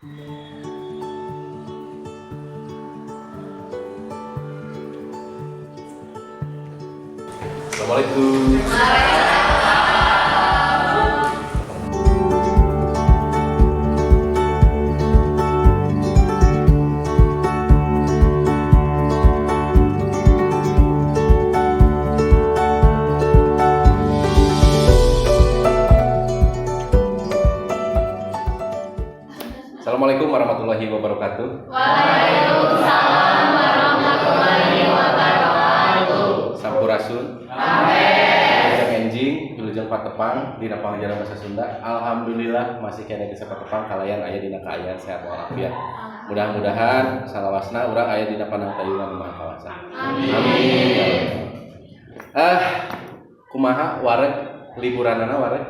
Assalamualaikum. Assalamualaikum warahmatullahi wabarakatuh. Waalaikumsalam warahmatullahi wabarakatuh. Sampurasun. Wilujeng enjing, wilujeng patepang dina pangajaran bahasa Sunda. Alhamdulillah masih keneh bisa patepang kalayan aya dina kaayaan sehat walafiat. Mudah-mudahan salawasna urang aya dina panangtayungan Maha Kawasa. Amin. Kumaha wareg liburanana, wareg?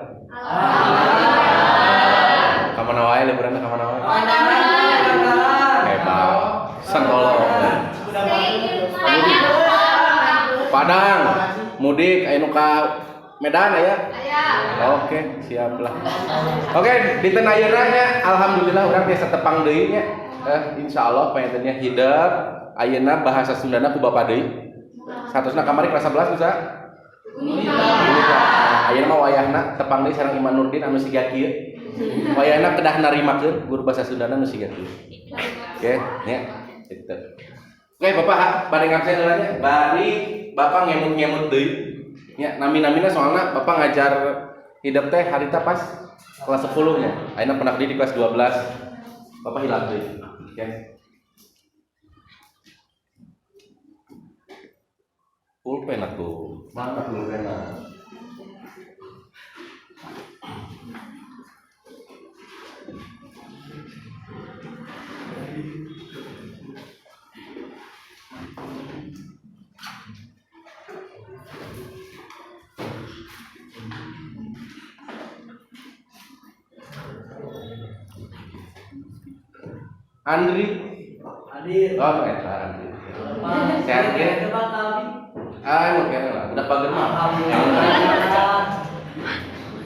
Kamana wae liburanna, kamana wae? Hebat. Sengkolo. Padang, mudik aya nu ka Medan aya? Oke, siap lah. Oke, dinten ayeuna nya alhamdulillah urang tiasa tepang deui nya. Insyaallah panginten nya hidep ayeuna bahasa Sundana ku Bapak deui. Satosna kamari kelas 11 bisa? Unita. Nah, ayeuna mah wayahna tepang deui sareng Iman Nurdin anu siga kieu. Wayahna kedah narimakeun guru bahasa Sundana anu siga kieu. Oke, nya. Gitu. Oke, Bapak bade ngabsen heula nya. Bari Bapak ngemut-ngemut deui. Nya, nami-namina soalna Bapak ngajar hidep teh harita pas kelas 10 nya. Ayeuna pernah di kelas 12. Bapak hilang deui. Oke. Pulpen atuh. Mana pulpen? Andri. Hadir. Oh, eta Andri. Sehat ge? Ah, emang kayaknya lah. Udah pager mah. Alhamdulillah.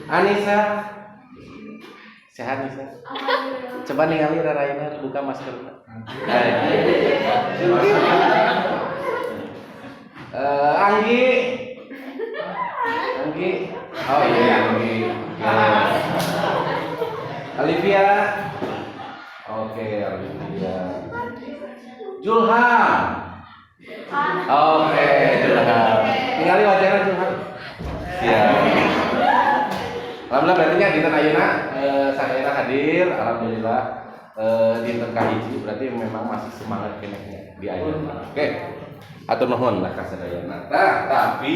Anissa. Sehat, Nisa? Coba ningali raraina buka masker. Anggi. Anggi. Oh iya, Anggi. Oke. Olivia. Oke, Olivia. Julham. Oke, Julham. Ningali wajahnya Julham. Siap. Alhamdulillah, berarti nya dinten ayeuna sadayana hadir, alhamdulillah, dinten kahiji berarti memang masih semangat keneh nya di ayeuna. Oke. Atur nuhun lah ka sadayana. Nah, tapi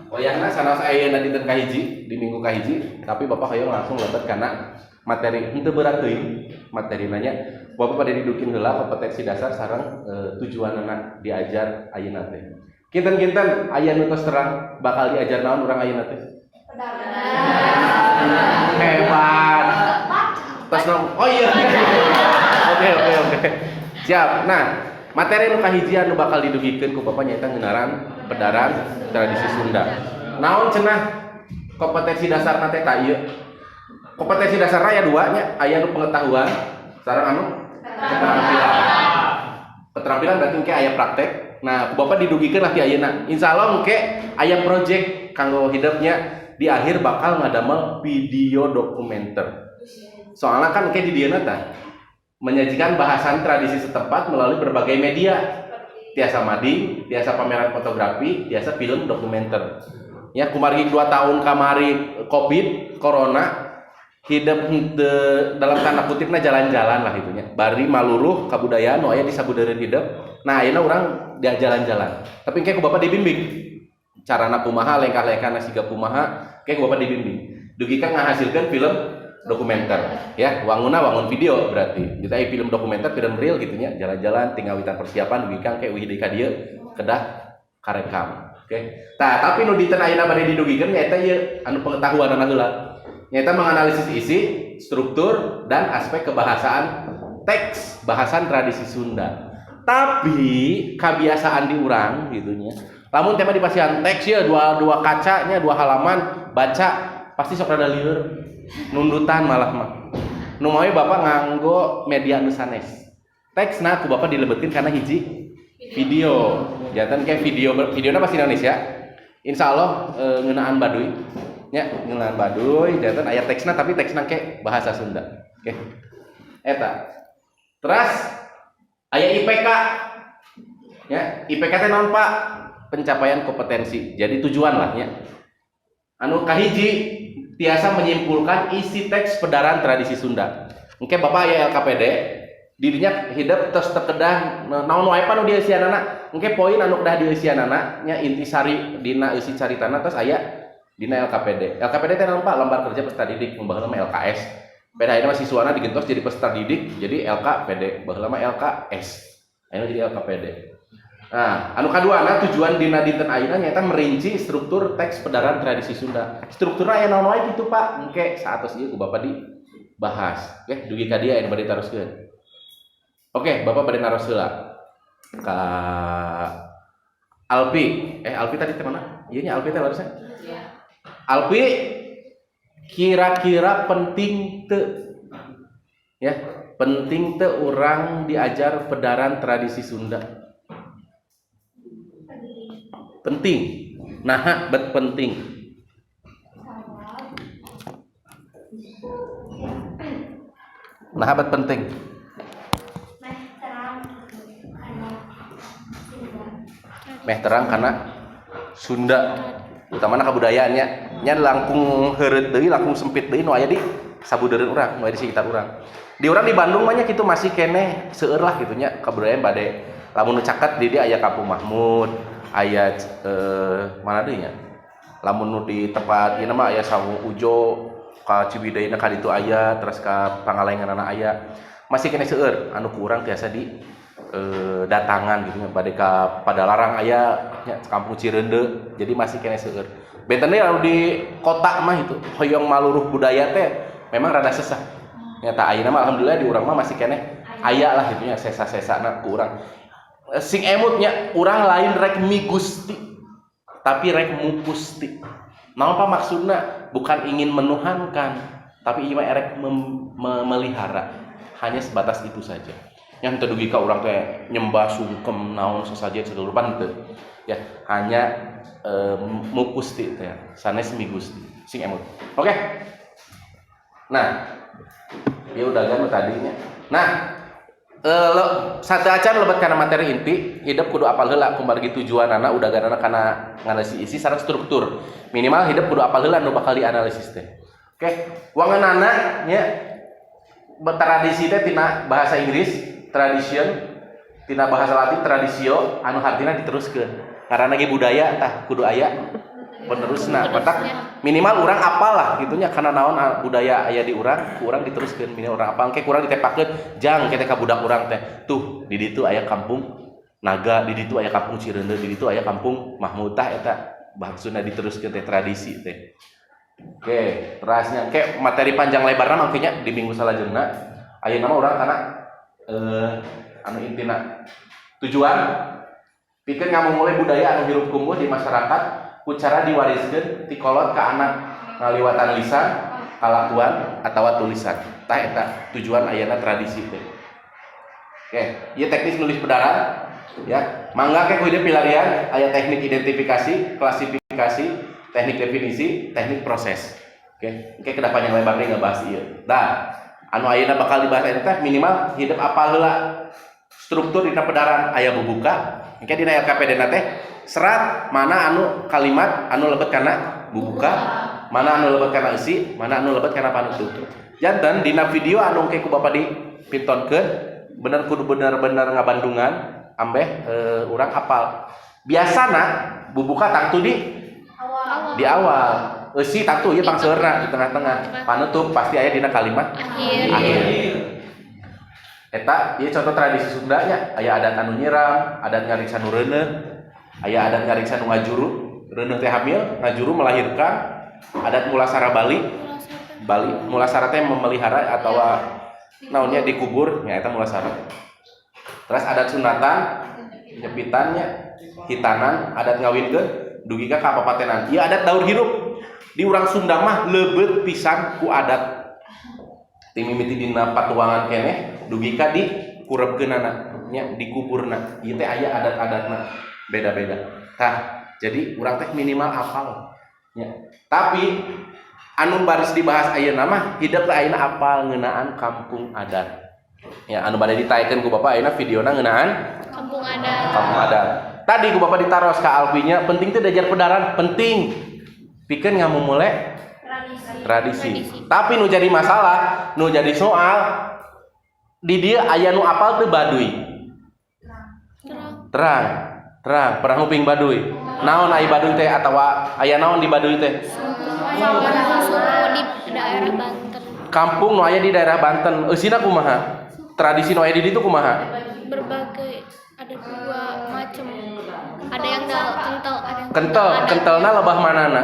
wayahna sanaos ayeuna dinten kahiji, di minggu kahiji, tapi Bapak hoyong langsung lebet kana materi, henteu berat teuing materi nanya. Bapak pada didugikeun heula kompetensi dasar sareng tujuanana diajar ayeuna teh. Kinten-kinten aya nu tos terang bakal diajar naon urang ayeuna teh? Hebat. Tos nom. Oh iya. Oke. Siap. Nah, materi nu kahiji anu bakal didugikeun ku Bapak nyaeta ngeunaan pedaran tradisi Sunda. Naon cenah kompetensi dasarna teh? Ta ieu. Kompetensi dasarna aya dua nya, aya nu pengetahuan sareng anu keterampilan. Keterampilan berarti engke aya praktek. Nah, ku Bapak didugikeun lah ti ayeuna. Insyaallah engke aya project kanggo hidupnya, di akhir bakal ngadamel video dokumenter. Soalnya kan engke di dieu tah menyajikan bahasan tradisi setempat melalui berbagai media. Tiasa mading, tiasa pameran fotografi, tiasa film dokumenter. Ya, kumargi 2 tahun kamari Covid, Corona, hidup henteu, dalam tanda kutipna jalan-jalan lah itunya. Bari maluruh kabudayaan nu aya di sabudeureun hidup. Nah, ayeuna urang dia jalan-jalan. Tapi engke ku Bapak dibimbing. Carana kumaha, lengkah-lengkahna siga kumaha, engke ku Bapak dibimbing. Dugi ka ngahasilkeun film dokumenter ya, wanguna wangun video berarti. Kita film dokumenter, film real gitu nya, jalan-jalan tinggal witan persiapan dugi ka engke uih deui ka dieu kedah karekam. Oke. Tah, tapi nu dinten ayeuna bade didugikeun nyaeta ieu anu pengetahuanana heula. Nyaeta menganalisis isi, struktur, dan aspek kebahasaan teks bahasan tradisi Sunda. Tapi kebiasaan di urang gitu nya. Lamun tema dipasihan teks ya dua dua kacanya dua halaman, baca pasti sok rada lieur, nundutan malah mah. Nu mawi Bapak nganggo media nu sanes. Teksna ku Bapak dilebetkeun kana hiji video. Janten kayak video, videona pasti Indonesia. Insya Allah ngeunaan Baduy. Nya, ngeunaan Baduy, janten aya teksna, tapi teksna ke bahasa Sunda. Oke. Eta. Terus aya IPK. Ya, IPK teh naon, Pak? Pencapaian kompetensi. Jadi tujuan lah nya. Anu kahiji, tiasa menyimpulkan isi teks pedaran tradisi Sunda. Engke Bapak aya LKPD, dirinya hidup terus teu kedah naon wae pan nu dieusianana. Engke poin anu kedah dieusianana nya, intisari dina eusi caritana, terus aya dina LKPD. LKPD teh naon, Pak? Lembar kerja peserta didik, baheula mah LKS. Beda, ayeuna mah siswana digentos jadi peserta didik, jadi LKPD. Baheula mah LKS. Ayeuna jadi LKPD. Nah, anu kaduana, tujuan dina dinten ayeuna nyaeta merinci struktur teks pedaran tradisi Sunda. Strukturna aya naon wae kitu, Pak? Engke saatos ieu ku Bapak dibahas. Oke, dugi ka dieu anu bade taroskeun. Oke, Bapak bade naros heula ka Alpi. Eh, Alpi tadi teh mana? Ieu nya Alpi teh harusnya. Iya. Alpi, kira-kira penting teu ya, penting teu urang diajar pedaran tradisi Sunda? Penting. Nah, bet penting? Sabab Nah, bet penting? Meh terang gitu karena Sunda. Meh terang karena Sunda, utamana kabudayaannya nya, langkung heureut deui, langkung sempit deui nu aya di sabudeureun urang, nu aya di sekitar urang. Di urang di Bandung mah nya kitu, masih keneh seueur lah gitu nya kabudayaan. Bade lamun nu caket di dieu aya Kampung Mahmud, aya mana deui nya, lamun nu di tempat ieu mah aya Saung Ujo, ka Ciwidey ka ditu aya, terus ka Pangalenganana aya. Masih keneh seueur anu ku urang tiasa di datangan gitu nya. Bade ka Padalarang aya nya, Kampung Cireundeu. Jadi masih keneh seueur. Benten deui anu di kota mah itu hoyong maluruh budaya teh memang rada sesah nyata. Ayeuna mah alhamdulillah di urang mah masih keneh aya lah gitu nya sesa-sesana ku urang. Sing emut nya, urang lain rek migusti, tapi rek mupusti. Naon, Pak, maksudna? Bukan ingin menuhankan, tapi ieu mah erek memelihara, hanya sebatas itu saja. Yang teu dugi ka urang teh nyembah, sungkem, naon sesajen segala teu ya, hanya mupusti teh, sanes migusti. Sing emut. Oke, nah, ya udah kan tadinya. Nah, sateuacan lebet kana materi inti, hidup kudu apal heula kumargi tujuanana udaganana kana nganalisis isi sareng struktur. Minimal hidup kudu apal heula nu bakal dianalisis teh. Oke, wangenana nya, tradisi teh tina bahasa Inggris tradition, tina bahasa Latin traditio, anu hartina diteruskeun. Karena ge budaya tah kudu aya penerusna. Matak minimal urang apal lah gitu nya, karena naon budaya aya di urang, ku urang diteruskeun. Minimal urang apal, ke kurang ditepakeun jang kita ka budak urang teh, tuh di ditu aya Kampung Naga, di ditu aya Kampung Cireundeu, di ditu aya Kampung Mahmud. Tah, eta maksudna diteruskeun teh, tradisi teh. Oke, terasnya kayak materi panjang lebarna mangkanya di minggu salajengna. Ayeuna mah urang kana anu intina, tujuan pikeun ngamumule budaya anu hirup kumbuh di masyarakat ku cara diwariskeun ti kolot ka anak ngaliwatan lisan, kalakuan atawa tulisan. Tah, eta tujuan ayana tradisi teh. Oke, ieu teknis nulis pedaran ya. Mangga ke ku pilarian, aya teknik identifikasi, klasifikasi, teknik definisi, teknik proses. Oke, oke, kedah panjang lebar deui ngebahas ieu. Nah, anu ayeuna bakal dibahas eta teh minimal hidup apal heula struktur dina pedaran, aya bubuka. Engke dina LKPD na teh serat mana anu kalimat anu lebet kana bubuka, mana anu lebet kana eusi, mana anu lebet kana panutup. Janten dina video anu engke ku Bapak dipintonkeun bener kudu bener-bener ngabandungan ambeh urang apal. Biasana bubuka tangtu di Awal. Di awal, eusi tangtu ieu pangseurna di tengah-tengah, panutup pasti aya dina kalimat Akhir. Akhir. Eta ieu contoh tradisi Sundanya, aya adat anu nyiram, adat ngariksa nu reuneuh, aya adat ngariksa nu ngajuru. Reuneuh teh hamil, ngajuru melahirkan, adat mulasara Bali. Bali mulasara teh memelihara atau naonnya, dikubur nya, eta mulasara. Terus adat sunatan, nyepitannya, hitanan, adat ngawinkeun dugi ka kapapatenan. Ieu adat daur hirup. Di urang Sunda mah lebet pisan ku adat. Ti mimiti dina patuangan keneh dugi ka di kurebkeunana nya, dikuburna. Ieu teh aya adat-adatna beda-beda. Tah, jadi urang teh minimal apal nya. Tapi anu baris dibahas ayeuna mah hidep teh ayeuna apal ngeunaan kampung adat. Ya, anu bade ditaekeun ku Bapak ayeuna videona ngeunaan Kampung adat. Kampung adat. Tadi ku Bapak ditaros ka Alpinya, penting teh diajar pedaran, penting. Pikeun ngamumule Tradisi. Tradisi. Tradisi. Tapi nu jadi masalah, nu jadi soal di dieu aya nu apal teu Baduy? Terang. Terang. Terang, pernah nguping Baduy. Naon ai Baduy teh atawa aya naon di Baduy teh? Suku di daerah Banten. Kampung nu aya di daerah Banten. Eusina kumaha? Tradisi nu aya di ditu kumaha? Berbagai, ada dua macam. Ada yang kental, ada yang Kental, ada. Kentalna lebah manana?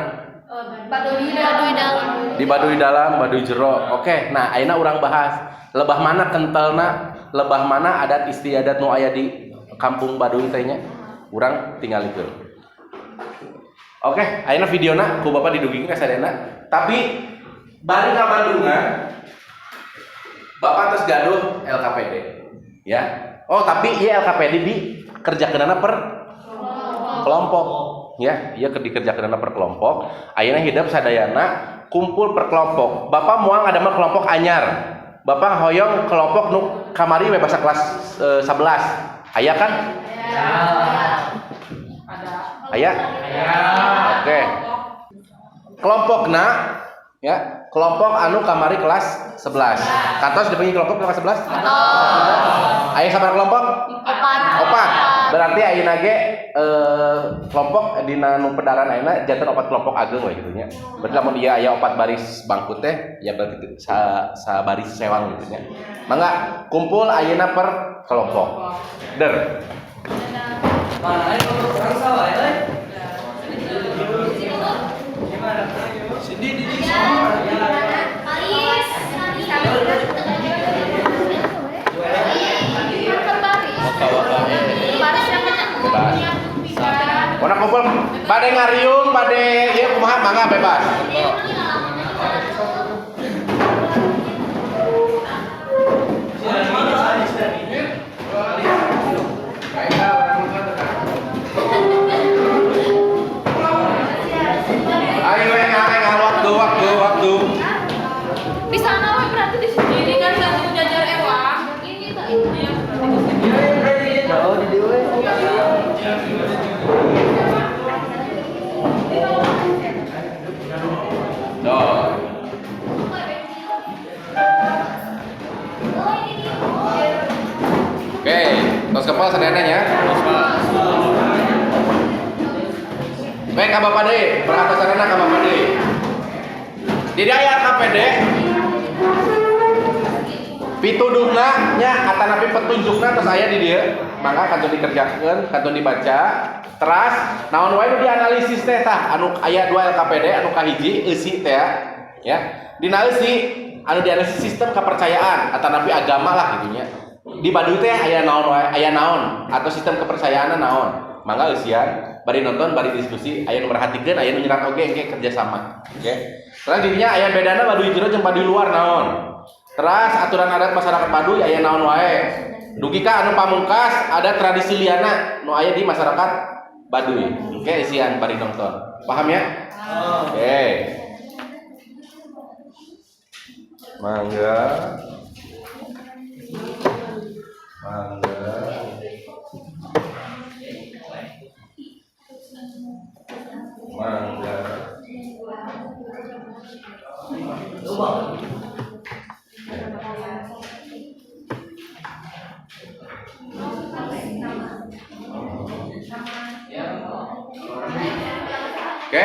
Baduy dalam. Di Baduy dalam, Baduy jero. Oke, nah ayeuna urang bahas lebah mana kentalna, lebah mana adat istiadat nu aya di kampung Baduy teh nya. Urang tingalikeun. Oke, ayeuna videona ku Bapak didugikeun ka sadayana. Tapi bari ka Bandungan, Bapak tos gaduh LKPD. Ya. Oh, tapi ieu LKPD dikerjakeunana per kelompok. Ya, ieu dikerjakeunana per kelompok. Ayeuna hidep sadayana kumpul per kelompok. Bapak moal ngadamel kelompok anyar. Bapak hoyong kelompok nu kamari we basa kelas 11. Aya kan? Aya? Oke. Kelompokna ya, kelompok anu kamari kelas 11. Kantos dipanggil kelompok kelas 11? Aya sabaraha kelompok? Opat. Opat. Berarti ayeuna ge kelompok dina nu pedaran ayeuna janten opat kelompok ageng we kitu nya. Berarti lamun ieu aya opat baris bangku teh ya berarti sa baris sewang gitu nya. Mangga kumpul ayeuna per kelompok. Der. Mana ayo orang sawah ya? Gimana? Sini di sini. Alis. Baris yang banyak. Bebas. Pokona kumpul bade ngariung, bade ieu kumaha mangga bebas. Ayo we ngareng waktu waktu waktu. Di sana we berarti di sini. Ini kan satu jajar ewa. Ini tak ini. Iya, berarti di sini. Jauh di dewe. Tuh. Oke, tos kepal sadayana nya. Baik, ka Bapak deui, perhatosanana ka Bapak deui. Di aya KPD pituduhna nya atanapi petunjukna tos aya di dieu. Mangga kantun dikerjakeun, kantun dibaca. Teras naon wae nu dianalisis teh tah anu aya dua LKPD anu kahiji eusi teh ya. Dina eusi anu dianalisis sistem kepercayaan atanapi agama lah gitu nya. Di Baduy teh aya naon wae, aya naon atau sistem kepercayaanna naon. Mangga eusian bari nonton bari diskusi, aya nu merhatikeun, aya nu nyerat oge engke kerja sama. Oke. Terus dirinya aya bedana Baduy jero jeung Baduy luar naon. Terus aturan adat masyarakat Baduy aya naon wae. Dugi ka anu pamungkas ada tradisi liana nu aya di masyarakat Baduy. Oke, isian bari nonton. Paham ya? Oke. Mangga. Mangga. Mangga. Oke,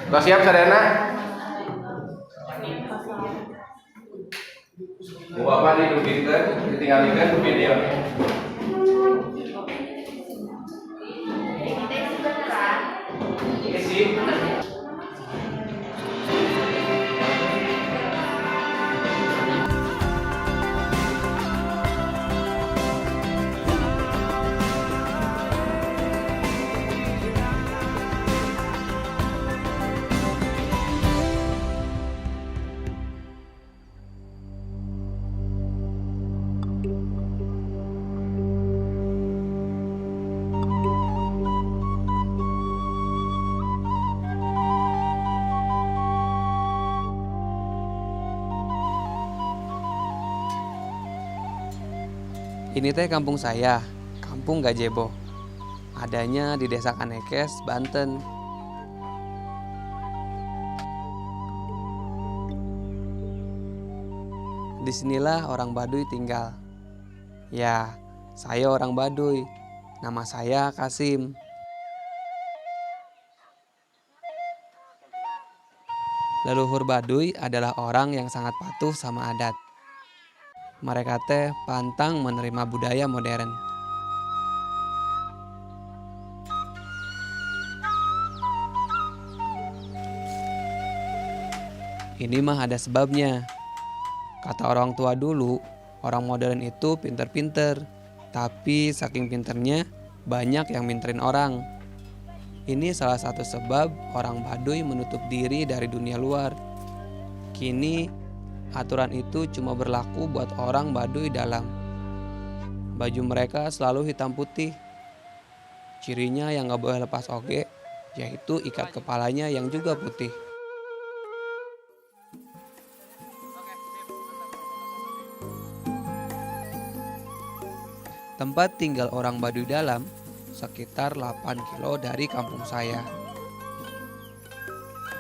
udah siap sadayana? Bu Bapak didugikeun, ditinggalikeun ku video. Ini sih. Ini teh kampung saya, Kampung Gajeboh. Adanya di Desa Kanekes, Banten. Disinilah orang Baduy tinggal. Ya, saya orang Baduy. Nama saya Kasim. Leluhur Baduy adalah orang yang sangat patuh sama adat. Mereka teh pantang menerima budaya modern. Ini mah ada sebabnya. Kata orang tua dulu, orang modern itu pinter-pinter. Tapi saking pinternya, banyak yang minterin orang. Ini salah satu sebab orang Baduy menutup diri dari dunia luar. Kini, aturan itu cuma berlaku buat orang Baduy dalam. Baju mereka selalu hitam putih. Cirinya yang nggak boleh lepas oge, yaitu ikat kepalanya yang juga putih. Tempat tinggal orang Baduy dalam sekitar 8 kilo dari kampung saya.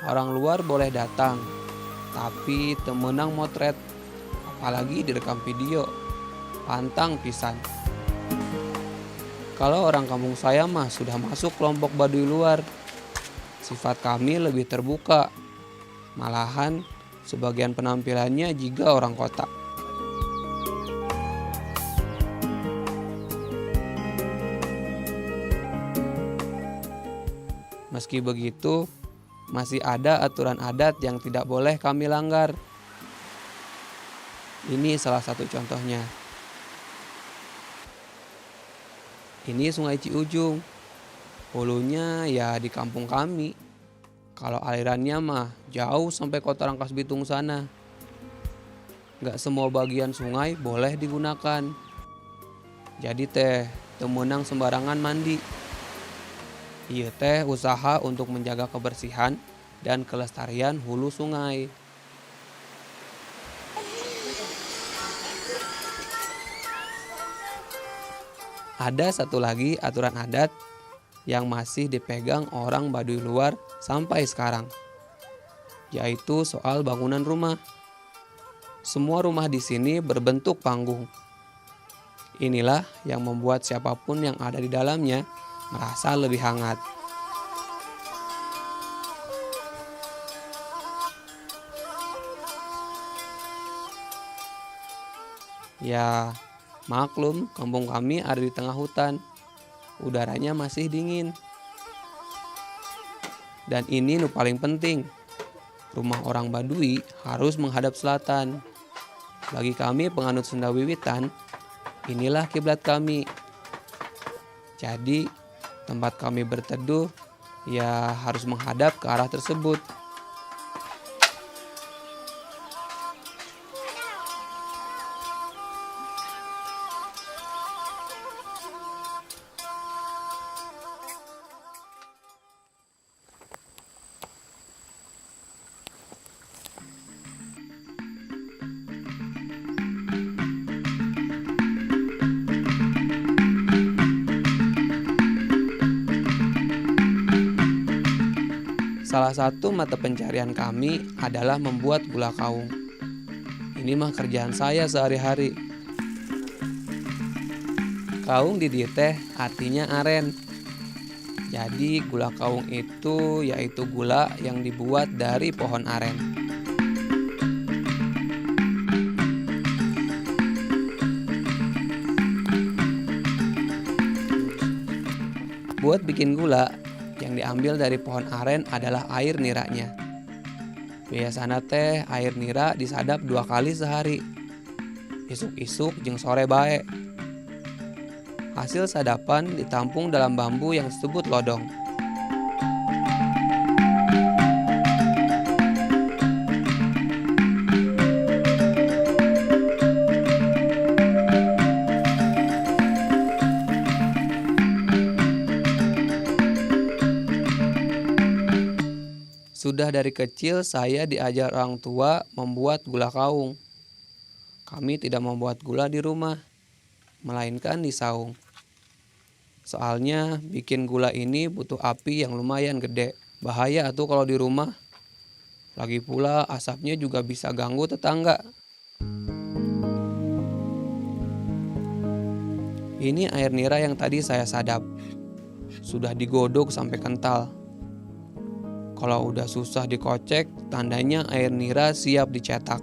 Orang luar boleh datang, tapi teu meunang motret, apalagi direkam video. Pantang pisan. Kalau orang kampung saya mah sudah masuk kelompok Baduy luar. Sifat kami lebih terbuka. Malahan sebagian penampilannya juga orang kota. Meski begitu, masih ada aturan adat yang tidak boleh kami langgar. Ini salah satu contohnya. Ini Sungai Ciujung. Hulunya ya di kampung kami. Kalau alirannya mah jauh sampai kota Rangkasbitung sana. Nggak semua bagian sungai boleh digunakan. Jadi teh, teu meunang sembarangan mandi. Ieu teh usaha untuk menjaga kebersihan dan kelestarian hulu sungai. Ada satu lagi aturan adat yang masih dipegang orang Baduy luar sampai sekarang, yaitu soal bangunan rumah. Semua rumah di sini berbentuk panggung. Inilah yang membuat siapapun yang ada di dalamnya merasa lebih hangat. Ya, maklum kampung kami ada di tengah hutan. Udaranya masih dingin. Dan ini nu paling penting. Rumah orang Baduy harus menghadap selatan. Bagi kami penganut Sunda Wiwitan, inilah kiblat kami. Jadi, tempat kami berteduh ya harus menghadap ke arah tersebut. Salah satu mata pencarian kami adalah membuat gula kaung. Ini mah kerjaan saya sehari-hari. Kaung di dieu teh artinya aren. Jadi gula kaung itu yaitu gula yang dibuat dari pohon aren. Buat bikin gula, yang diambil dari pohon aren adalah air niranya. Biasana teh air nira disadap 2 kali sehari. Isuk-isuk jeung sore bae. Hasil sadapan ditampung dalam bambu yang disebut lodong. Sudah dari kecil saya diajar orang tua membuat gula kaung. Kami tidak membuat gula di rumah. melainkan di saung. Soalnya bikin gula ini butuh api yang lumayan gede. Bahaya atuh kalau di rumah. Lagi pula asapnya juga bisa ganggu tetangga. Ini air nira yang tadi saya sadap. Sudah digodok sampai kental. Kalau udah susah dikocek, tandanya air nira siap dicetak.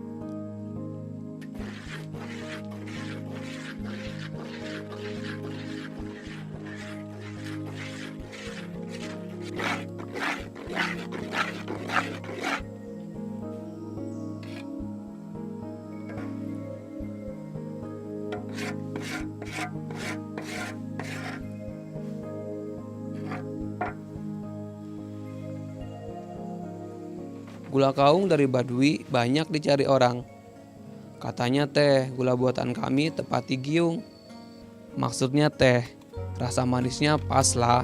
Gula kaung dari Baduy banyak dicari orang. Katanya teh, gula buatan kami tepati giung. Maksudnya teh, rasa manisnya pas lah,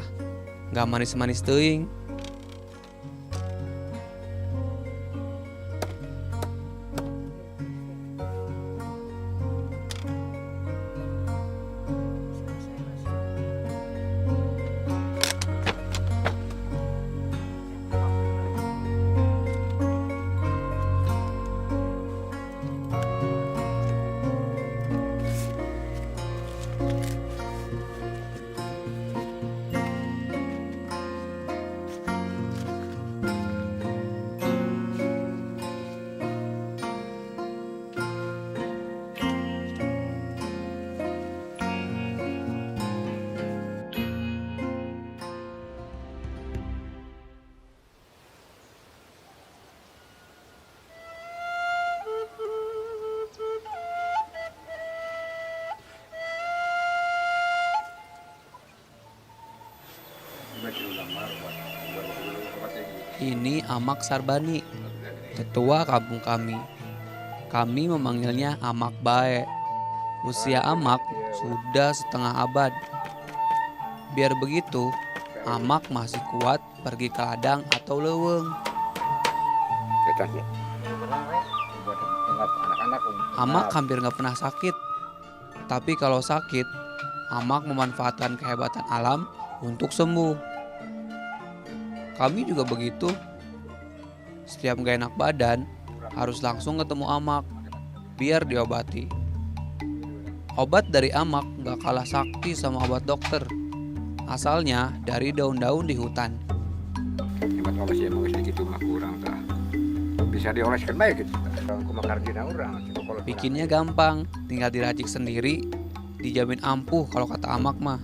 nggak manis-manis teuing. Ini Amak Sarbani, tetua kampung kami. Kami memanggilnya Amak Bae. Usia Amak sudah setengah abad. Biar begitu, Amak masih kuat pergi ke ladang atau leuweung. Amak hampir nggak pernah sakit. Tapi kalau sakit, Amak memanfaatkan kehebatan alam untuk sembuh. Kami juga begitu. Setiap nggak enak badan, harus langsung ketemu Amak, biar diobati. Obat dari Amak nggak kalah sakti sama obat dokter. Asalnya dari daun-daun di hutan. Bisa dioleskan baik gitu. Bikinnya gampang, tinggal diracik sendiri, dijamin ampuh kalau kata Amak mah.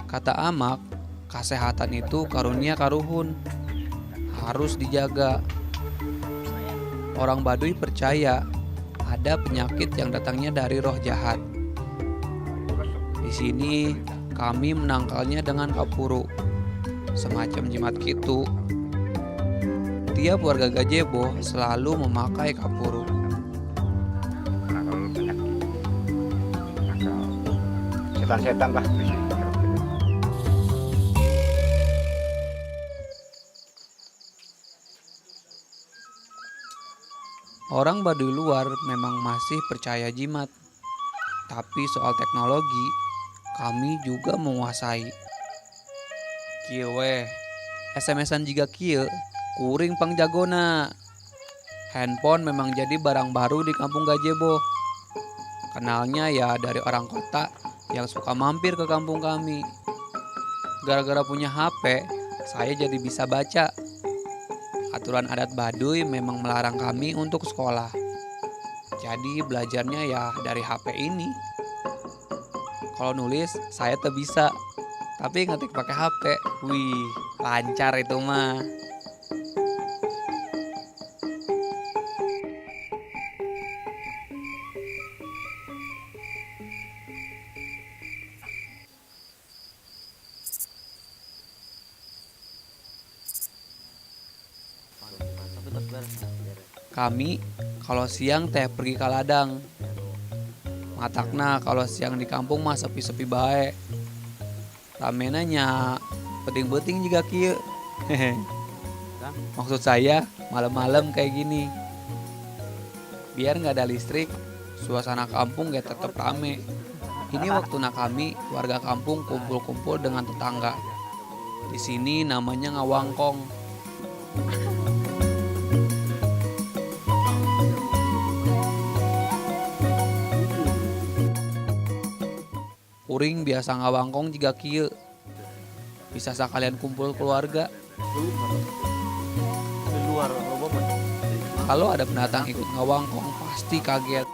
Kata Amak, kesehatan itu karunia karuhun, harus dijaga. Orang Baduy percaya ada penyakit yang datangnya dari roh jahat. Di sini kami menangkalnya dengan kapuru, semacam jimat kitu. Tiap warga Gajeboh selalu memakai kapuru. Setan-setan lah. Orang Baduy luar memang masih percaya jimat. Tapi soal teknologi, kami juga menguasai. Kieu weh, SMS-an jiga kieu, kuring pangjagona. Handphone memang jadi barang baru di kampung Gajeboh. Kenalnya ya dari orang kota yang suka mampir ke kampung kami. Gara-gara punya HP, saya jadi bisa baca. Aturan adat Baduy memang melarang kami untuk sekolah. Jadi belajarnya ya dari HP ini. Kalau nulis saya tuh bisa, tapi ngetik pakai HP, wih, lancar itu mah. Kami kalau siang teh pergi ke ladang. Matakna kalau siang di kampung mah sepi-sepi bae. Ramena nya peting-peting juga kieu. Maksud saya malam-malam kayak gini. Biar nggak ada listrik, Suasana kampung gak tetep rame. Ini waktuna kami, warga kampung, kumpul-kumpul dengan tetangga. Di sini namanya ngawangkong. Kuring biasa ngawangkong jiga kieu. Bisa sekalian kumpul keluarga. Di luar loba mah. Kalau ada pendatang ikut ngawangkong pasti kaget.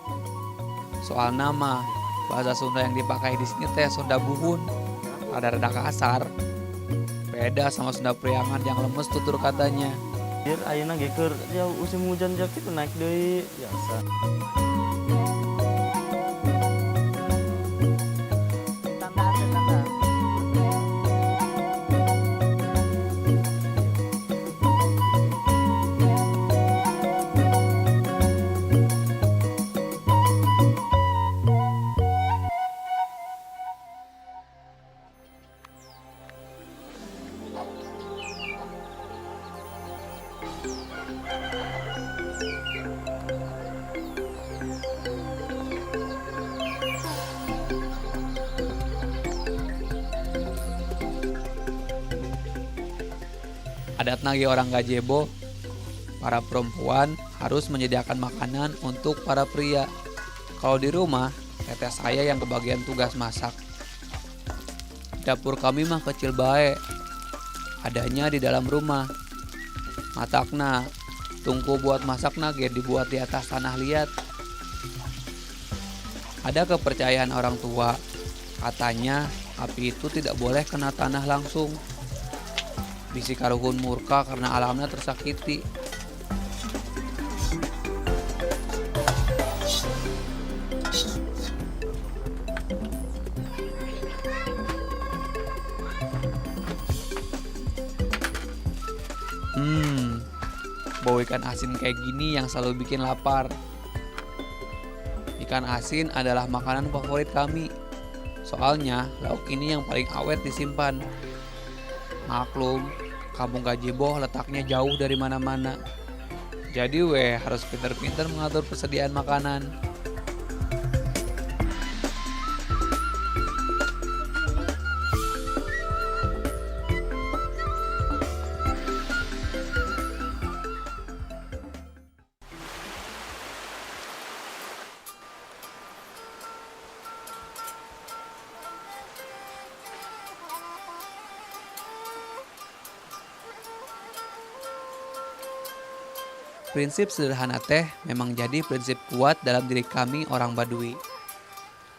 Soal nama, bahasa Sunda yang dipakai di sini teh Sunda Buhun, rada-rada kasar. Beda sama Sunda Priangan yang lemes tutur katanya. Biar ayeuna ge keur jauh musim hujan jak kitu naik deui biasa. Adatna ge orang gajebo, para perempuan harus menyediakan makanan untuk para pria. Kalau di rumah, teteh saya yang kebagian tugas masak. Dapur kami mah kecil bae, adanya di dalam rumah. Matakna, tungku buat masakna ge dibuat di atas tanah liat. Ada kepercayaan orang tua, katanya api itu tidak boleh kena tanah langsung. Bisi karuhun murka karena alamnya tersakiti. Bau ikan asin kayak gini yang selalu bikin lapar. Ikan asin adalah makanan favorit kami. Soalnya lauk ini yang paling awet disimpan. Maklum, kampung Gajeboh letaknya jauh dari mana-mana. Jadi weh harus pinter-pinter mengatur persediaan makanan. Prinsip sederhana teh memang jadi prinsip kuat dalam diri kami orang Baduy.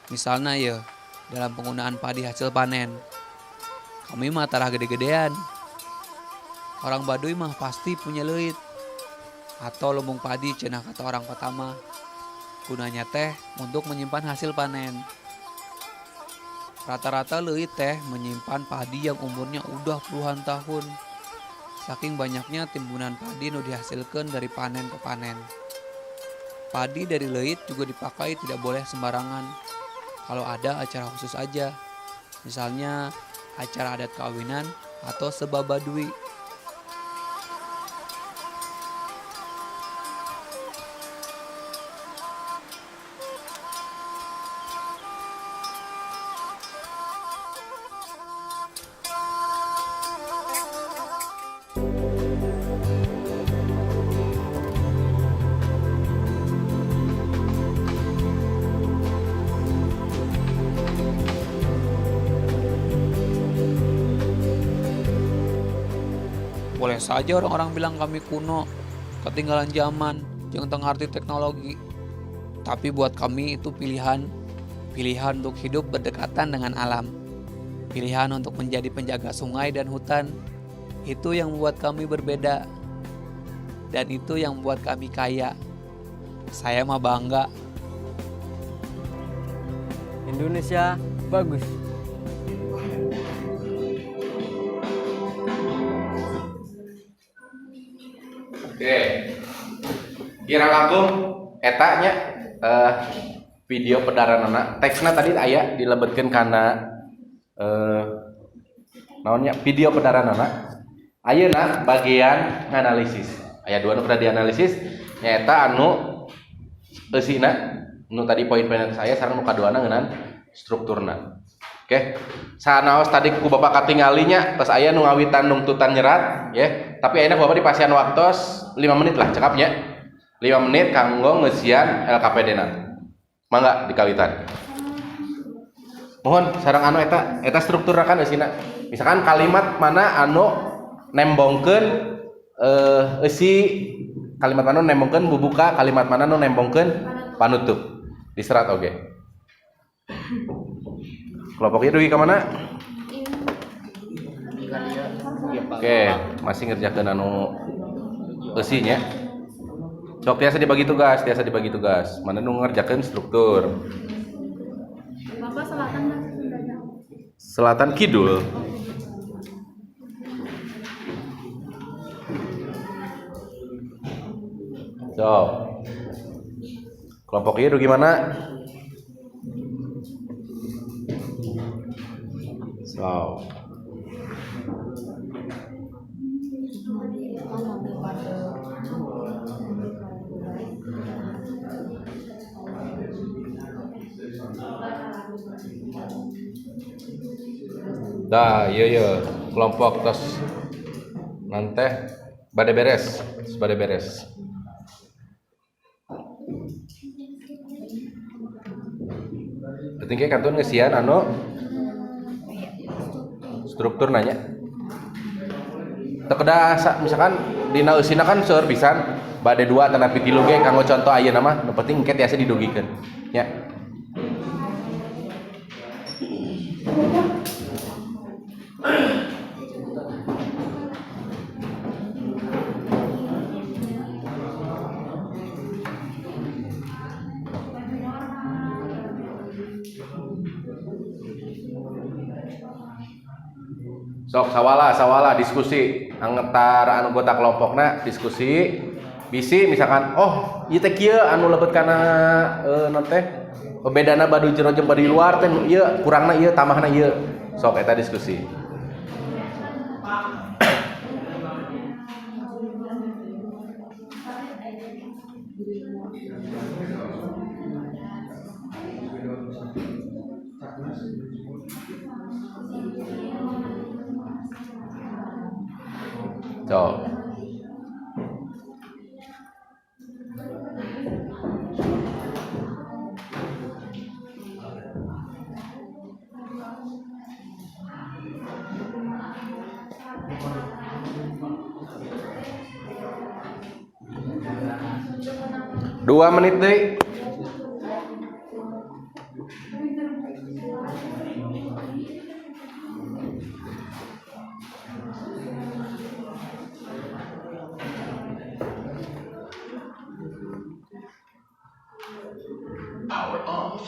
Misalnya ya, dalam penggunaan padi hasil panen. Kami mah tarah gede-gedean. Orang Baduy mah pasti punya leuit atau lumbung padi cenah kata orang kota mah. Gunanya teh untuk menyimpan hasil panen. Rata-rata leuit teh menyimpan padi yang umurnya udah puluhan tahun. Saking banyaknya timbunan padi nu dihasilkan dari panen ke panen. Padi dari leuit juga dipakai tidak boleh sembarangan. Kalau ada acara khusus aja. Misalnya acara adat kawinan atau seba Baduy. Boleh saja orang-orang bilang kami kuno, ketinggalan zaman, jeung teu ngarti teknologi. Tapi buat kami itu pilihan, pilihan untuk hidup berdekatan dengan alam. Pilihan untuk menjadi penjaga sungai dan hutan. Itu yang membuat kami berbeda. Dan itu yang membuat kami kaya. Saya mah bangga. Indonesia bagus. Oke. Kirang langkung eta nya video pedaranana. Teksna tadi aya dilebetkeun kana naonnya video pedaranana. Ayeuna bagian nganalisis. Aya dua nu pernah dianalisis nyaeta anu eusina Nu tadi poin-poin saya, sareng nu kaduana ngeunaan strukturna. Oke. Sanaos tadi ku Bapak katingali nya, tos aya nu ngawitan nungtutan nyerat ya. Tapi ayeuna ku Bapak dipasihan waktos 5 menit lah, cekap nya. 5 menit kanggo ngeusian LKPD na. Mangga dikawitan. Mohon sareng anu eta eta strukturna kan eusina. Misalkan kalimat mana anu nembongkeun eusi, kalimat mana nu nembongkeun bubuka, kalimat mana nu nembongkeun panutup. Diserat oge. Kelompoknya dugi ka mana? Oke, masih ngerjakeun anu eusinya. Sok tiasa dibagi tugas, tiasa dibagi tugas. Mana nu ngerjakeun struktur? Bapak selatan bahasa Sundanya. Selatan Kidul. So, kelompok ieu gimana? So, dah, iya, kelompok tos nanti bade beres, tos bade beres. Penting kayak kantun ngesian anu struktur nanya. Teu kedah misalkan dina eusina kan seueur pisan, bade dua tanapi tilu ge kanggo contoh ayeuna mah, nu penting engke tiasa didugikeun. Ya. Sok sawala sawala diskusi angetar anggota kelompokna diskusi bisi misalkan, oh ieu teh kieu anu lebet kana naon teh bedana baduy jero jeung baduy luar teh, ieu kurangna, ieu tambahna ieu. Sok eta diskusi. Sok. 2 menit deh. Power off.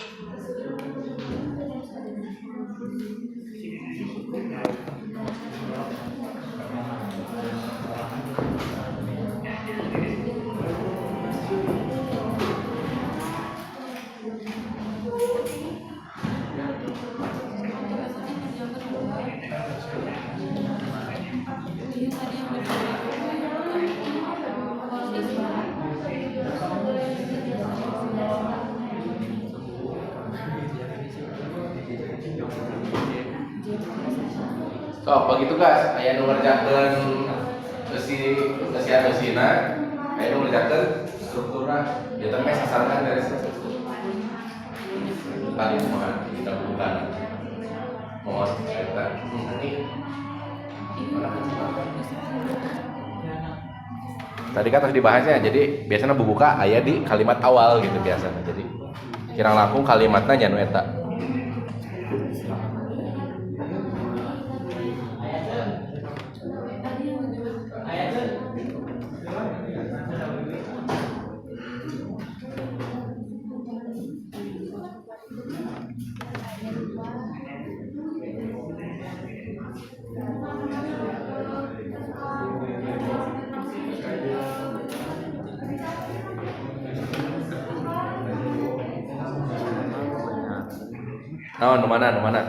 Sok bagi tugas, aya nu ngerjakeun eusi, eusian eusina, aya nu ngerjakeun strukturna, ieu teh meh sasaran beres. Tadi kumaha kita bukan. Mohon eta. Ini mana? Tadi kan terus dibahasnya, jadi biasanya bubuka aya di kalimat awal gitu biasanya. Jadi kirang langkung kalimatna nya nu eta. Oh, nu mana, nu mana?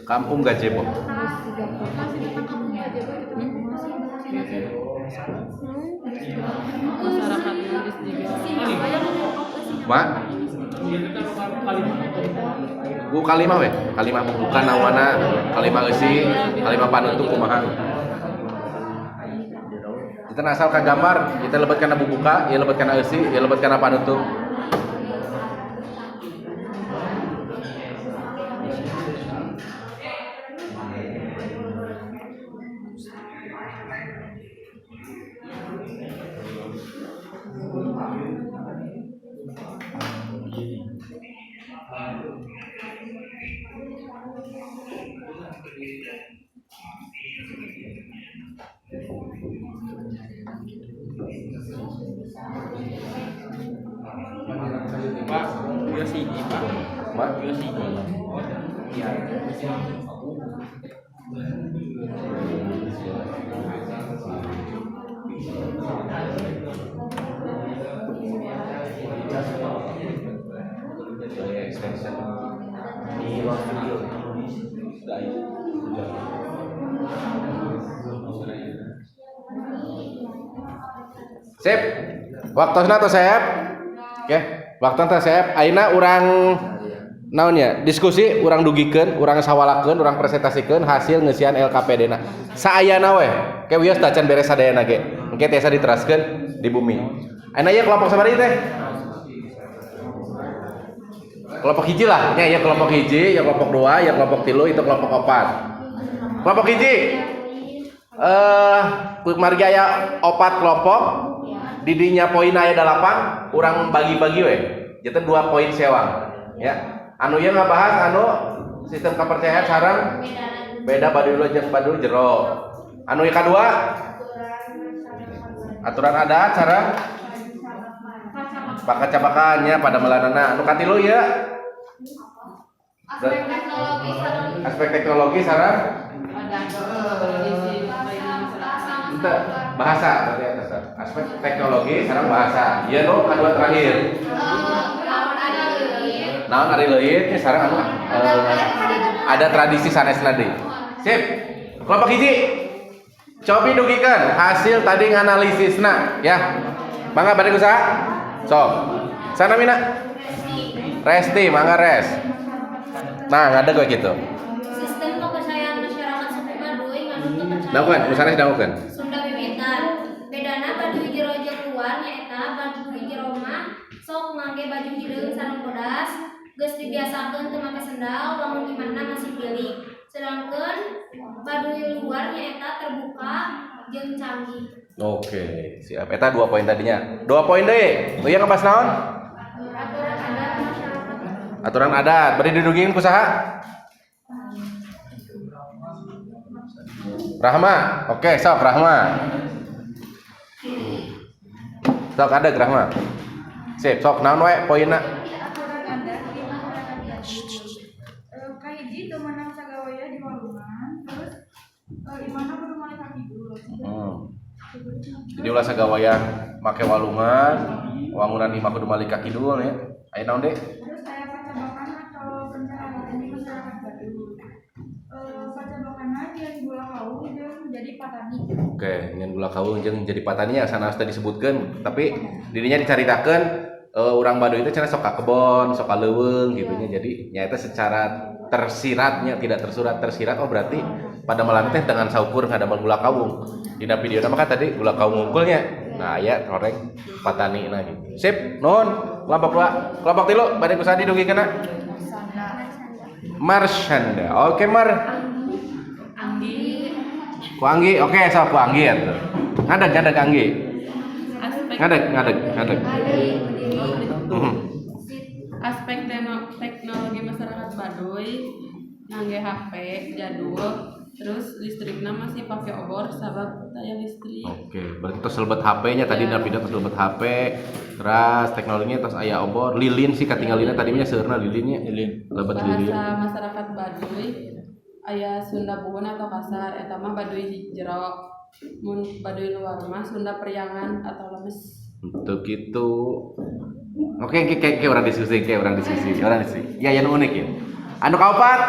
Kampung Gajeboh. Masih tentang Kampung Gajeboh gitu. Masih masih. Masyarakat nulis juga. Mak? Ku kalimah we, kalimah bukan nawana, kalimah eusi, kalimah panutup kumaha. Kita asal ka gambar, kita lebet kana bubuka, ieu lebet kana eusi, ieu lebet kana panutup. Pak, biosigi, Pak. Mak? Biosigi. Iya. Di ruang studio. Sip. Waktosna tos seep. Oke, waktosna tos seep. Ayeuna urang naon ya? Diskusi urang dugikeun, urang sawalakeun, urang presentasikeun hasil ngeusian LKPD na. Saayana we. Ke wios tacan beres sadayana ge. Engke tiasa diteraskeun di bumi. Ayeuna ieu kelompok sabaraha teh? Kelompok hiji lah, nya ya kelompok hiji, ya kelompok dua, ya kelompok tilu, itu kelompok opat. Kelompok hiji. Margi aya opat kelompok, didinya poin aya 8, urang bagi-bagi we. Jadi 2 poin sewang, ya. Anu ieu ngabahas anu sistem kepercayaan sareng beda Baduy luar jeung Baduy jero. Anu ieu kadua aturan adat sareng pakacabakannya pada melanana. Anu katilu ieu aspek teknologi sareng ente bahasa berarti atas aspek teknologi sareng bahasa. Ieu nu kadua terakhir. Naon ari leuit nya sareng anu ada tradisi sanesna deui. Sip. Kelompok hiji. Cobi dugikeun hasil tadi nganalisisna ya. Mangga bade usaha? Sok. Sana Mina? Resti, mangga Res. Nah, ngadeg we kitu. Sistem kepercayaan masyarakat suku Baduy nganut kepercayaan Dangukeun, nu sanes dangukeun. Sunda wiwitan. Bedana Baduy jero jeung luar nyaeta Baduy jero mah sok ngangge baju hideung sareng bodas, geus dibiasakeun teu make sendal, wangun imahna masih bilik. Sedangkeun Baduy luar nyaeta terbuka jeung canggih. Oke, siap. Eta 2 poin tadinya. 2 poin deui. Nu ieu ngebahas naon? Aturan adat masyarakat. Aturan adat. Bade didugikeun ku saha? Rahma. Oke, sok Rahma. Sok adeg Rahma. Sip, sok naon we poinna? Aturan adat di masyarakat Baduy. Kahiji teu meunang sagawayah di walungan, terus imahna kudu malih ka kidul. Jadi ulah sagawayah make walungan, wangunan imah kudu malih ka kidul ya. Aya naon deui? Terus aya pacabakan atau pencahayaan di masyarakat Baduy. Pacabakanna jeung gula kawung jeung jadi patani. Oke, ngan gula kawung jeung jadi patani ya sanes tadi disebutkeun, tapi dirinya dicaritakeun urang Baduy itu cenah sok ka kebon, sok ka leuweung gitu nya. Jadi nyaeta secara tersiratnya tidak tersurat, tersirat oh berarti pada malam teh dengan saukur ngadamel gula kawung. Dina video mah kan tadi gula kawung unggulnya. Nah, aya torek patani nah gitu. Sip, nuhun. Kelompok 2, kelompok 3 bade ku saha didugikeunna? Marshanda. Oke, Mar. Anggi. Ku Anggi, oke sok ku Anggi atuh. Ngadeg, ngadeg Anggi. Ngadeg, ngadeg, ngadeg. Aspek teknologi masyarakat Baduy ngangge HP jadul, terus listriknya masih pakai obor sabab daya listrik. Oke, berarti tos lebet HP-nya tadi dina video tos lebet HP, terus teknologinya tos aya obor, lilin sih katinggalina tadi nya seueurna lilinnya. Lilin. Lebet lilin. Bahasa masyarakat Baduy aya Sunda buhun atau kasar, eta mah Baduy jero. Mun Baduy luar mah Sunda Priangan atau lemes. Untuk itu. Oke, oke, oke, orang diskusi, oke, orang diskusi, orang diskusi. Ya, yang unik ya. Anu kaopat?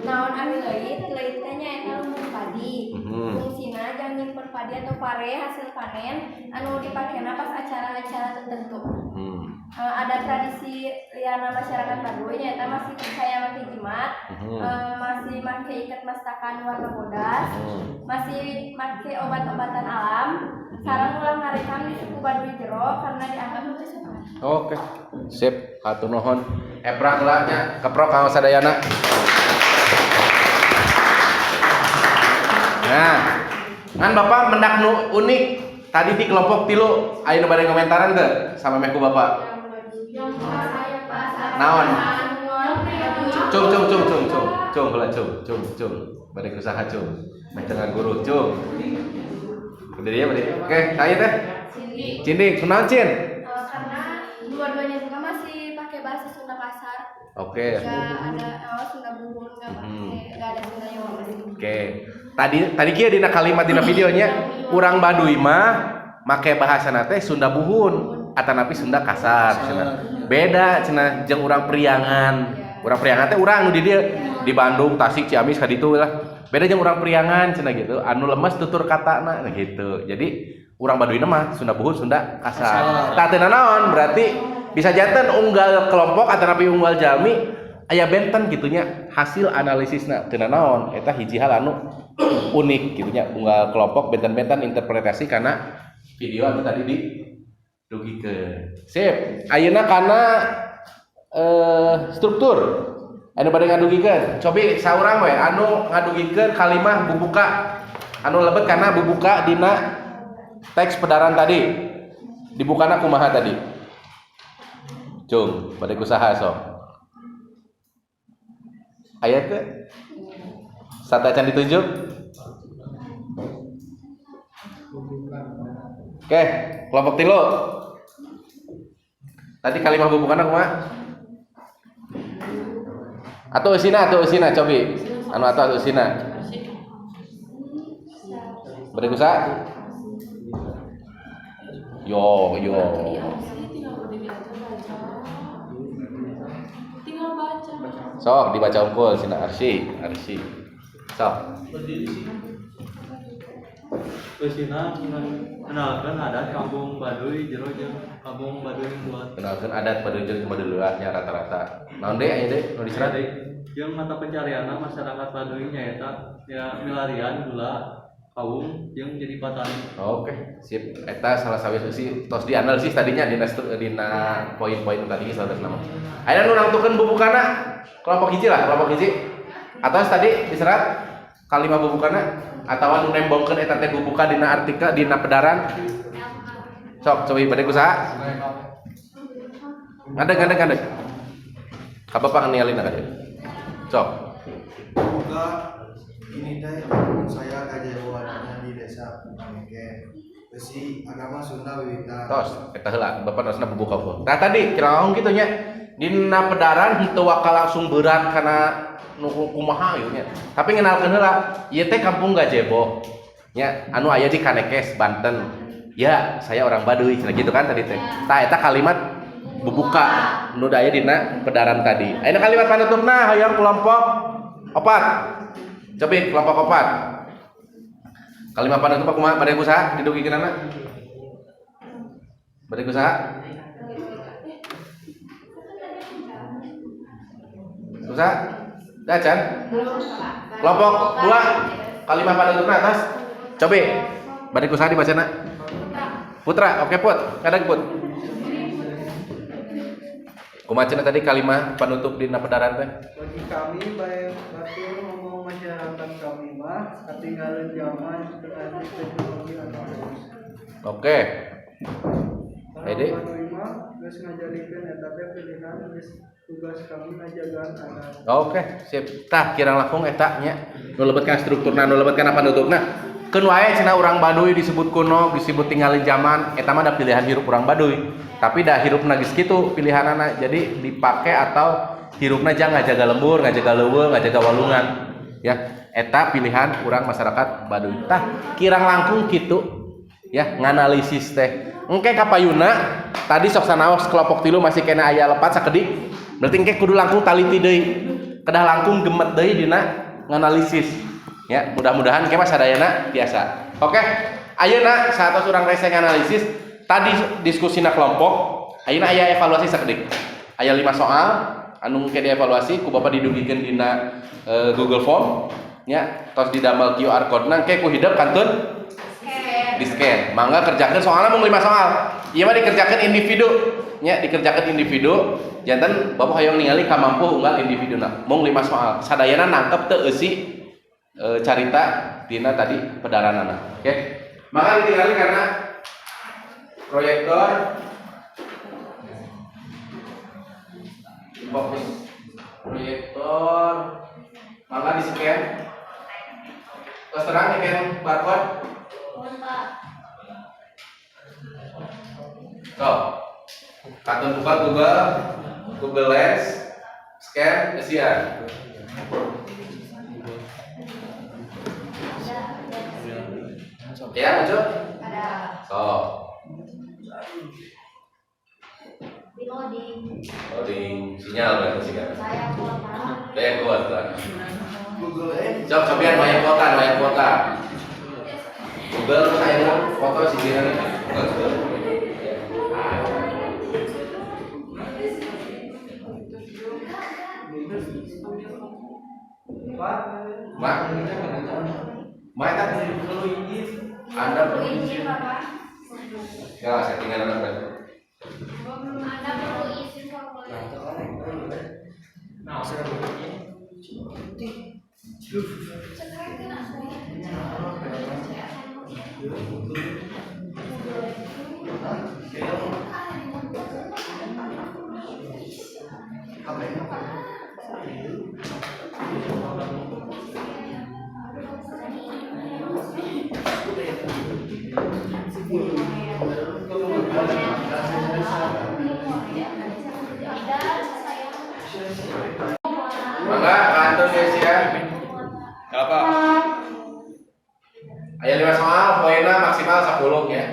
Naon ari leuit, leuit teh nyaeta lumbung padi. Fungsina jang nyimpen padi atau pare hasil panen anu dipakena pas acara-acara tertentu. Ada tradisi liana masyarakat Baduy nyaeta masih percaya make jimat, masih make ikat mastakan warna bodas, masih make obat-obatan alam, sareng ulah ngarekam di suku Baduy Jero karena dianggap itu sopan. Oke, sip, hatur nuhun. Eprak lah nya, keprok kanggo sadayana. Nah, ngan Bapak mendak nu unik tadi di kelompok 3 aya nu bade komentaran teu sama meh ku Bapak? Naon? Cung cung cung cung cung cung heula cung cung cung bade usaha cung meh dengan guru cung. Udah dia bade. Oke, saya teh. Cindy. Cindy, kunaon Cin? Karena dua-duanya juga masih pakai bahasa Sunda kasar. Oke. Nggak ada, oh, Sunda buhun, nggak pakai, nggak ada Sunda Jawa masih. Oke. Tadi tadi kieu dina kalimat dina videonya urang Baduy mah make bahasana teh Sunda buhun atanapi Sunda kasar cenah. Beda cenah jeung urang Priangan. Urang Priangan teh urang nu di dieu di Bandung, Tasik, Ciamis ka ditu lah. Beda jeung urang Priangan cenah gitu, anu lemes tutur katana nah gitu. Jadi urang Baduy mah Sunda buhun, Sunda kasar. Tah teu nanaon berarti bisa janten unggal kelompok atanapi unggal jalmi aya benten gitunya hasil analisisna teu nanaon eta hiji hal anu unik gitunya unggal kelompok benten-benten interpretasi karena video anu tadi didugikeun. Sip, ayeuna kana struktur anu bade ngadugikeun. Cobi saurang we anu ngadugikeun kalimah bubuka anu lebet kana bubuka dina teks pedaran tadi. Dibukana kumaha tadi? Cung, bade kusaha sok. Aya teh? Satacan ditunjuk? Oke, kelompok 3. Tadi kalimah bubukana kumaha? Atau eusina cobi. Anu atau eusina. Bade kusaha? Yo, yo. Tinggal berdiri aja baca. Tinggal baca. Sok dibaca unggul sina Arsy, Arsy. Sok. Berdiri sih. Eusina kenalkan adat kampung Baduy jero jeung kampung Baduy luar. Kenalkan adat Baduy jeung Baduy luarnya rata-rata. Naon deui aya deui nu diserat? Jeung mata pencarianna masyarakat Baduy nyaeta ya milarian gula kawung jeung jadi petani. Oke, sip. Eta salah satu sisi tos dianalisis tadinya dina dina poin-poin tadi salah nama. Ayeuna nu nangtukeun bubukana kelompok hiji lah, kelompok hiji. Atau tadi diserat kalimah bubukana atawa nu nembongkeun eta teh bubuka dina artikel dina pedaran. Sok cobi bade kusaha? Ngadeg ngadeg ngadeg. Ka bapak ninggalin ka dieu. Sok. Buka ini teh kampung saya kajawaannya di desa Paneke. Besi agama Sunda Wiwitan. Tos, eta heula bapak nosna bubuka heuh. Nah tadi kira kitu nya dina pedaran henteu waka langsung berat kana nu kumaha ieu nya. Tapi ngenalkeun heula, ieu teh kampung Gajeboh. Nya anu aya di Kanekes, Banten. Ya, saya orang Baduy cenah gitu kan tadi teh. Tah eta kalimat bubuka nu aya dina pedaran tadi. Ayeuna kalimat panutupna hoyong kelompok 4. Cobi kelompok 4. Kalimat panutup kumaha bade kusaha didugikeunana? Bade kusaha? Kusaha? Dah, Chan? Kelompok 2 kalimat panutupna atas. Cobi bade kusaha dibacana? Putra, oke Put, kadang Put. Kumaha cenah tadi kalimat penutup dina pedaran teh? Bagi kami bae batur ngomong masyarakat kami mah ketinggalan zaman dengan teknologi atau halus. Oke. Orang Ede? Baduy mah geus ngajalikeun eta teh pilihan geus tugas kami ngajagaan adat. Oke, sip. Tah kirang langkung eta nya. Nu lebet kana strukturna, nu lebet kana panutupna. Keun wae cenah urang Baduy disebut kuno, disebut tinggalin zaman, eta mah da pilihan hirup urang Baduy. Tapi dah hirupna geus kitu pilihanana. Jadi dipake atau hirupna jang ngajaga lembur, ngajaga leuweung, ngajaga walungan. Ya, eta pilihan urang masyarakat Baduy. Tah kirang langkung kitu ya nganalisis teh. Engke kapayuna tadi sok sanaos kelompok 3 masih kena aya lepat sakedik. Berarti engke kudu langkung taliti deui. Kedah langkung gemet deui dina nganalisis. Ya, mudah-mudahan engke mah sadayana biasa. Oke. Ayeuna saat urang rese analisis tadi diskusina kelompok, ayeuna aya evaluasi sakedik. Aya 5 soal anu engke dievaluasi ku Bapak, didugikeun dina Google Form nya, tos didamel QR code na, engke ku hidep kantun di scan. Mangga kerjakan soalnya, mung 5 soal. Ieu mah dikerjakan individu nya, dikerjakan individu. Janten Bapak hoyong ningali kamampu unggal individuna. Mung 5 soal. Sadayana nangkep teu eusi carita dina tadi pedaranana. Oke. Maka ditinggali karena proyektor, fokus proyektor, mangga di scan. Terus terang scan barcode. Pak. Sok. Kantun buka Google, Google Lens, scan, eusian. Ya, muncul? Ada. Sok. Di loading. Loading sinyal berarti sinyal. Saya kuota. Daya kuota. Google eh. Sok cobian banyak kuota, banyak kuota. Google saya foto si Jiran. Ya. Ma, Ma, eta Anda perlu izin. Bapak. Ya, settingan apa? Anda perlu izin formulir. Nah, Mangga, kantun guys ya. Apa? Aya 5 soal, poinnya maksimal 10 ya.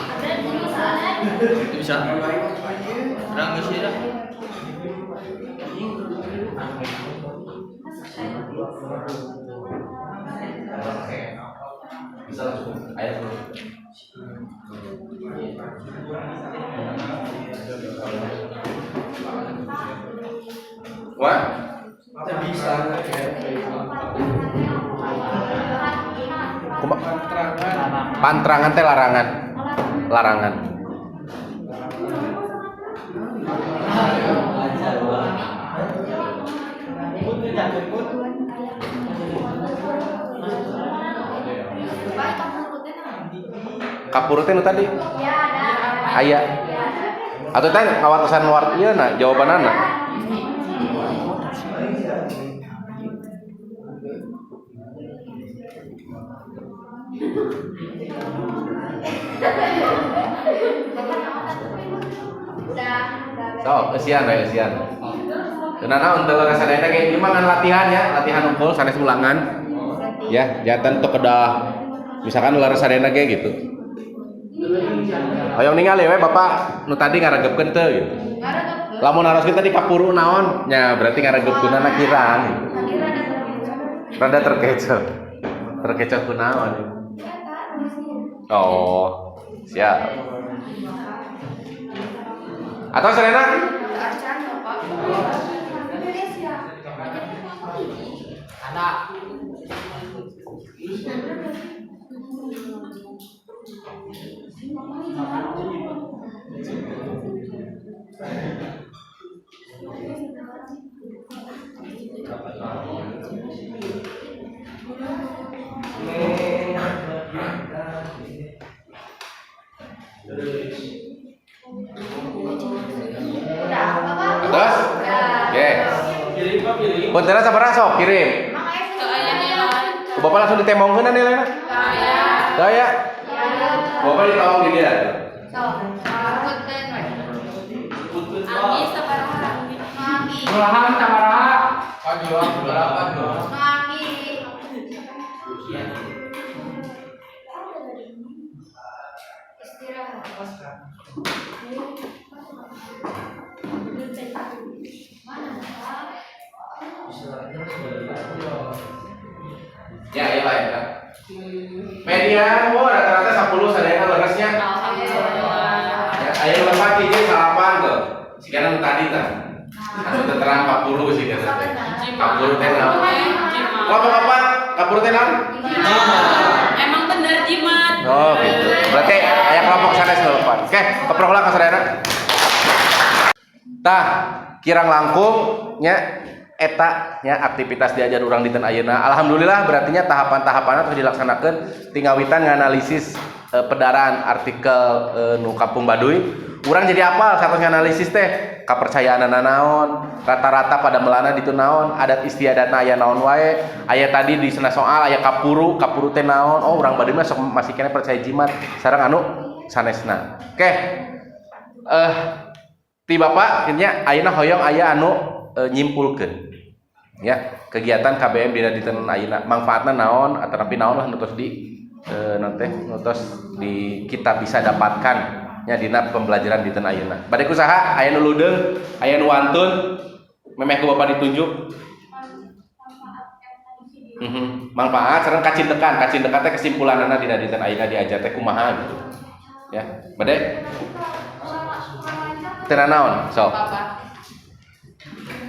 Ada guru salah. Itu bisa. Orang ngisi dah. Bisa langsung. Ayo dulu. Wah, Bisa. Pantrangan teh larangan. Larangan. Kapur teh nu tadi? Ya ada. Aya. Atau teh ngawatosan war ieu na jawabanana. Udah. Sok, eusian we eusian. Teu naon teu leres sadayana ge ieu mah ngan latihan ya, latihan unggul sanes ulangan. Ya, janten teu kedah misalkan leres sadayana ge gitu. Hoyong ningali we Bapak nu tadi ngaregepkeun teu gitu. Lamun naroskeun tadi kapuru naon? Nya berarti ngaregepkeunana kirang gitu. Rada terkecoh. Terkecoh kunaon. Oh, siap. Atau Serena? Ada. Udah, Bapak. Atas? Oke. Kirim Pak, kirim. Puntenna sabaraha sok kirim. Emang aya nilai. Ku Bapak langsung ditembongkeun nilaina? Aya. Teu aya. Ya. Bapak ditolong di dia. Sok. Punten we. Punten Pak. Anggi sabaraha? Anggi. Kelurahan sabaraha? Pak jual berapa dong? Anggi. Ya, iya lah ya. Median, wah rata-rata 10 sadayana leresnya. Alhamdulillah. Ya, aya lepat hiji salapan tuh. Sigana nu tadi tah. Anu teu terang 40 sih kata teh. 40 teh naon? Kelompok opat, 40 teh naon? Emang bener jimat. Oh gitu. Berarti aya kelompok sanes nu lepat. Oke, keprok lah ka sadayana. Tah, kirang langkung nya eta nya aktivitas diajar urang dinten ayeuna. Alhamdulillah berartinya tahapan-tahapanna terus dilaksanakeun tingawitan nganalisis pedaran artikel nu Kampung Baduy. Urang jadi apal satos nganalisis teh kapercayaanana naon, rata-rata pada melana ditu naon, adat istiadatna aya naon wae, aya tadi di sana soal aya kapuru, kapuru teh naon. Oh, urang Baduy mah sok masih keneh percaya jimat sareng anu sanesna. Oke. Ti Bapak nya ayeuna hoyong aya anu nyimpulkeun ya kegiatan KBM dina dinten ayeuna manfaatna naon atanapi naon lah nu tos di naon teh nu tos di kita bisa dapatkan nya dina pembelajaran dinten ayeuna. Bade ku saha? Aya nu ludeung, aya nu wantun, memeh ku Bapak ditunjuk. Manfaat sareng kacindekan, kacindekan teh kesimpulanana dina dinten ayeuna diajar teh kumaha gitu. Ya, bade teu naon sok. Papa.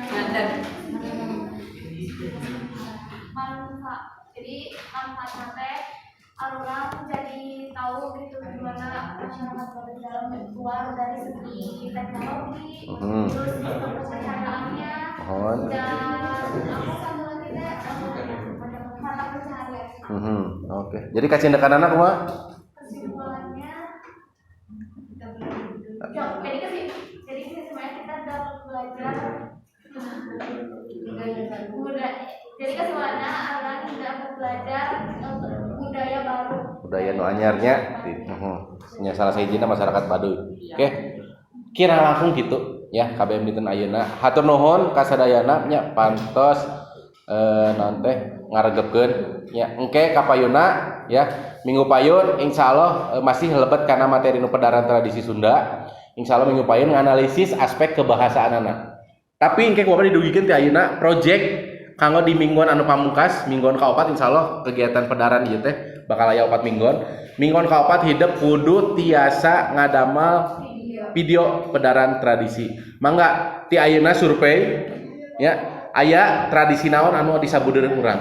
Ngadan. Manfaat, jadi manfaatnya teh orang jadi tahu gitu gimana masyarakat Baduy dalam keluar dari segi teknologi, terus kepercayaannya, Mohon. Dan apa satu lagi teh, mata pencaharian. Oke. Jadi kacindekanana kumaha? Kesimpulannya, jadi kesimpulannya kita dapat belajar budaya. Jadi kesimpulannya orang dapat belajar untuk budaya baru. Budaya nu anyarnya, Nya salah sahijina masyarakat Baduy. Oke. Kira langsung gitu ya KBM dinten ayeuna. Hatur nuhun ka sadayana nya pantos naon teh ngaregepkeun nya engke ka payuna ya minggu payun insyaallah masih lebet kana materi nu pedaran tradisi Sunda. Insyaallah minggu payun nganalisis aspek kebahasaanana. Tapi engke ku bapak didugikeun ti ayeuna project kanggo di mingguan anu pamungkas, mingguan kaopat insyaallah kegiatan pedaran ieu teh bakal aya 4 mingguan. Mingguan kaopat hidep kudu tiasa ngadamal video pedaran tradisi. Mangga ti ayeuna survei ya, aya tradisi naon anu disabudeureun urang.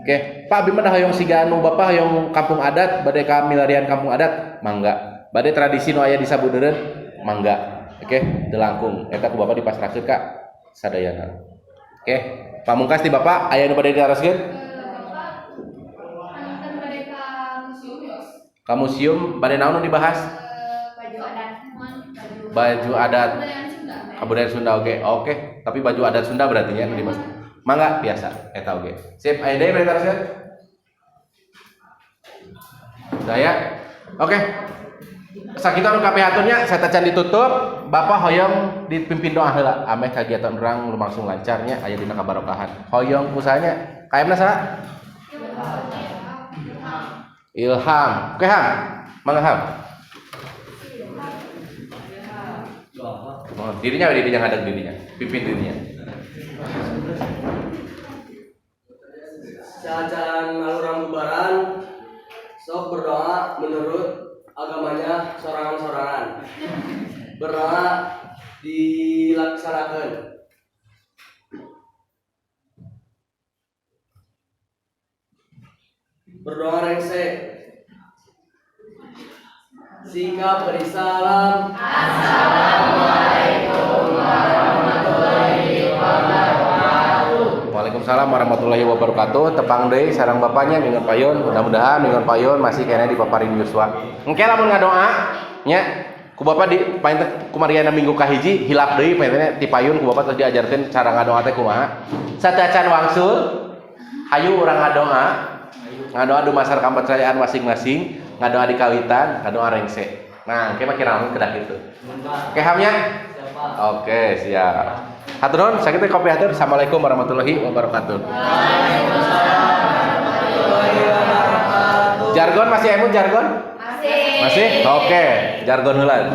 Oke, Pak abdi mah hoyong siga anu Bapak hoyong kampung adat, bade ka milarian kampung adat, mangga. Bade tradisi nu aya di sabudeureun, mangga. Oke, teu langkung eta ku Bapak dipasrahkeun ka sadayana. Oke, pamungkas ti Bapak aya nu bade ditaroskeun? Nonton mereka museum ya. Ka museum bade naon nu dibahas? Baju adat. Baju adat. Kebudayaan Sunda. Kebudayaan Sunda oke. Oke, tapi baju adat Sunda berarti nya nu dibahas. Mangga biasa eta oge. Sip, aya deui bade ditaroskeun? Saya. Oke. Sakitu anu kapihaturnya saya tacan ditutup. Bapak hoyong dipimpin doa heula ameh kagiatan urang lumangsung lancarnya aya dina kabarokahan. Hoyong kusanya KM-na saha? Ilham. Oke Ham. Mangga Ham. Oh, dirinya dirinya ngadeg dirinya. Pimpin dirinya. Jalan alurang bubaran, sok berdoa menurut agamanya sorangan-sorangan. Berdoa dilaksanakan. Berdoa rengse. Sikap beri salam. Waalaikumsalam warahmatullahi wabarakatuh. Tepang deui sareng bapaknya minggon payun. Mudah-mudahan minggon payun masih keneh dipaparin yuswa. Engke lamun ngadoa nya ku bapak di painten kumariana minggu kahiji hilap deui painten ti payun ku bapak terus diajarkeun cara ngadoa teh kumaha. Sateuacan wangsul hayu urang ngadoa. Ngadoa dumasar kapercayaan masing-masing, ngadoa di kawitan, ngadoa rengse. Nah, engke mah kira kedah kitu. Oke hamnya? Oke, siap. Hatur nuhun, sakitu kopi hatur. Assalamualaikum warahmatullahi wabarakatuh. Jargon masih emut jargon? Masih. Masih? Oke, jargon heula.